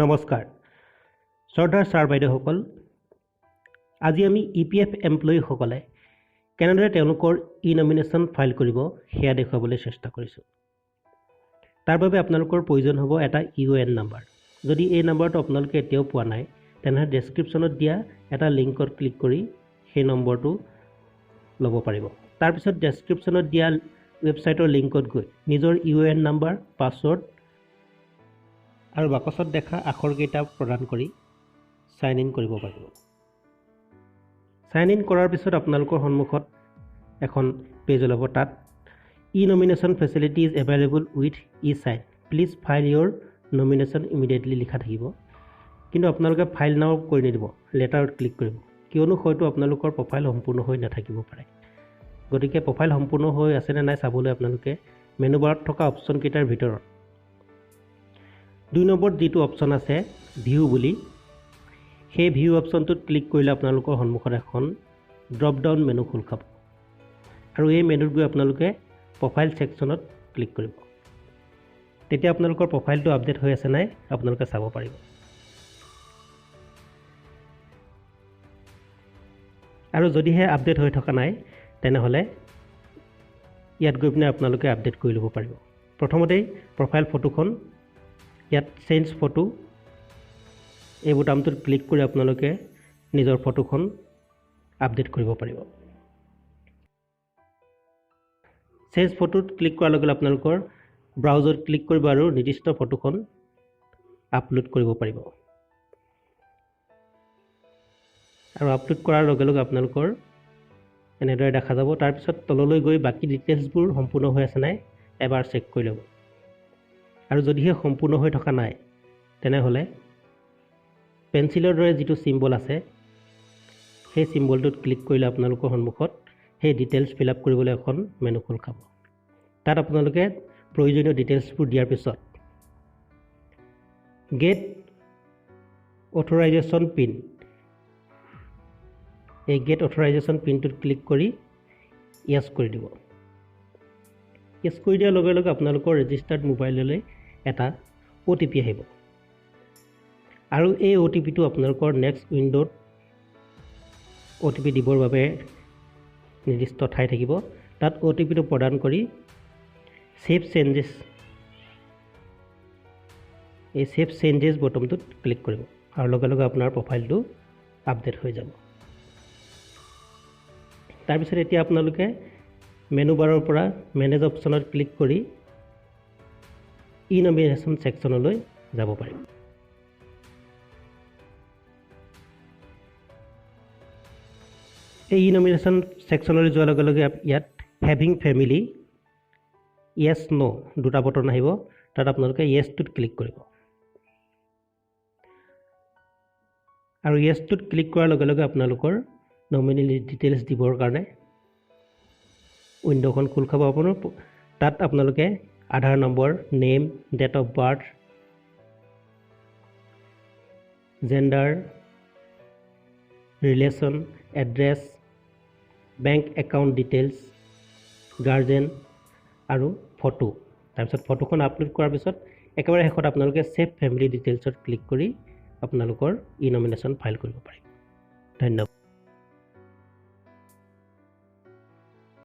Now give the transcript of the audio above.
নমস্কাৰ শ্ৰদ্ধাৰ ছাৰ বাইদেউসকল, আজি আমি ইপিএফ এমপ্লয়ীসকলে কেনেদৰে তেওঁলোকৰ ই নমিনেশ্যন ফাইল কৰিব সেয়া দেখুৱাবলৈ চেষ্টা কৰিছোঁ। তাৰ বাবে আপোনালোকৰ প্ৰয়োজন হ'ব এটা ইউএএন নাম্বাৰ। যদি এই নাম্বাৰটো আপোনালোকে এতিয়াও পোৱা নাই, তেনেহ'লে ডেছক্ৰিপশ্যনত দিয়া এটা লিংকত ক্লিক কৰি সেই নম্বৰটো ল'ব পাৰিব। তাৰপিছত ডেছক্ৰিপশ্যনত দিয়া ৱেবছাইটৰ লিংকত গৈ নিজৰ ইউএএন নাম্বাৰ, পাছৱৰ্ড আৰু বাকচত দেখা আখৰকেইটা প্ৰদান কৰি চাইন ইন কৰিব পাৰিব। চাইন ইন কৰাৰ পিছত আপোনালোকৰ সন্মুখত এখন পেজ ওলাব। তাত "E nomination facility is available with e sign, please file your nomination immediately" লিখা থাকিব। কিন্তু আপোনালোকে ফাইল নাও কৰি নিদিব, লেটাৰত ক্লিক কৰিব। কিয়নো হয়তো আপোনালোকৰ প্ৰফাইল সম্পূৰ্ণ হৈ নাথাকিব পাৰে। গতিকে প্ৰফাইল সম্পূৰ্ণ হৈ আছেনে নাই চাবলৈ আপোনালোকে মেনু বাৰত থকা অপশ্যনকেইটাৰ ভিতৰত 2 নম্বৰত যিটো অপশ্যন আছে ভিউ বুলি, সেই ভিউ অপশ্যনটোত ক্লিক কৰিলে আপোনালোকৰ সন্মুখত এখন ড্ৰপ ডাউন মেনু খোল খাব আৰু এই মেনুত গৈ আপোনালোকে প্ৰফাইল ছেকশ্যনত ক্লিক কৰিব। তেতিয়া আপোনালোকৰ প্ৰফাইলটো আপডেট হৈ আছে নাই আপোনালোকে চাব পাৰিব। আৰু যদিহে আপডেট হৈ থকা নাই, তেনেহ'লে ইয়াত গৈ পিনে আপোনালোকে আপডেট কৰি ল'ব পাৰিব। প্ৰথমতেই প্ৰফাইল ফটোখন, ইয়াত চেঞ্জ ফটো এই বুটামটোত ক্লিক কৰি আপোনালোকে নিজৰ ফটোখন আপডেট কৰিব পাৰিব। চেঞ্জ ফটোত ক্লিক কৰাৰ লগে লগে আপোনালোকৰ ব্ৰাউজত ক্লিক কৰিব আৰু নিৰ্দিষ্ট ফটোখন আপলোড কৰিব পাৰিব। আৰু আপলোড কৰাৰ লগে লগে আপোনালোকৰ এনেদৰে দেখা যাব। তাৰপিছত তললৈ গৈ বাকী ডিটেইলছবোৰ সম্পূৰ্ণ হৈ আছে নাই এবাৰ চেক কৰি ল'ব। আৰু যদিহে সম্পূৰ্ণ হৈ থকা নাই, তেনেহ'লে পেঞ্চিলৰ দৰে যিটো চিম্বল আছে, সেই চিম্বলটোত ক্লিক কৰিলে আপোনালোকৰ সন্মুখত সেই ডিটেইলছ ফিল আপ কৰিবলৈ এখন মেনু খোল খাব। তাত আপোনালোকে প্ৰয়োজনীয় ডিটেইলছবোৰ দিয়াৰ পিছত গেট অথৰাইজেশ্যন পিন, এই গেট অথৰাইজেশ্যন পিনটোত ক্লিক কৰি য়েছ কৰি দিব। য়েছ কৰি দিয়াৰ লগে লগে আপোনালোকৰ ৰেজিষ্টাৰ্ড মোবাইললৈ এটা অ'টিপি আহিব আৰু এই অ'টিপিটো আপোনালোকৰ নেক্সট উইণ্ড'ত অ'টিপি দিবৰ বাবে নিৰ্দিষ্ট ঠাই থাকিব। তাত অ'টিপিটো প্ৰদান কৰি ছেভ চেঞ্জেছ, এই ছেভ চেঞ্জেছ বটমটোত ক্লিক কৰিব আৰু লগে লগে আপোনাৰ প্ৰফাইলটো আপডেট হৈ যাব। তাৰপিছত এতিয়া আপোনালোকে মেনু বাৰৰ পৰা মেনেজ অপশ্যনত ক্লিক কৰি ই নমিনেশ্যন ছেকশ্যনলৈ যাব পাৰিব। এই ই নমিনেশ্যন ছেকশ্যনলৈ যোৱাৰ লগে লগে ইয়াত হেভিং ফেমিলি, য়েছ, ন' দুটা বটন আহিব। তাত আপোনালোকে য়েছটোত ক্লিক কৰিব আৰু য়েছটোত ক্লিক কৰাৰ লগে লগে আপোনালোকৰ নমিনী ডিটেইলছ দিবৰ কাৰণে উইণ্ড'খন খোল খাব। আপোনাৰ তাত আপোনালোকে আধাৰ number, name, date of birth, gender, relation, address, bank account details, guardian আৰু ফটো। তাৰপিছত ফটোখন আপলোড কৰাৰ পিছত একেবাৰে শেষত আপোনালোকে ছেভ ফেমিলি ডিটেইলছত ক্লিক কৰি আপোনালোকৰ ই নমিনেশ্যন ফাইল কৰিব পাৰিব। ধন্যবাদ।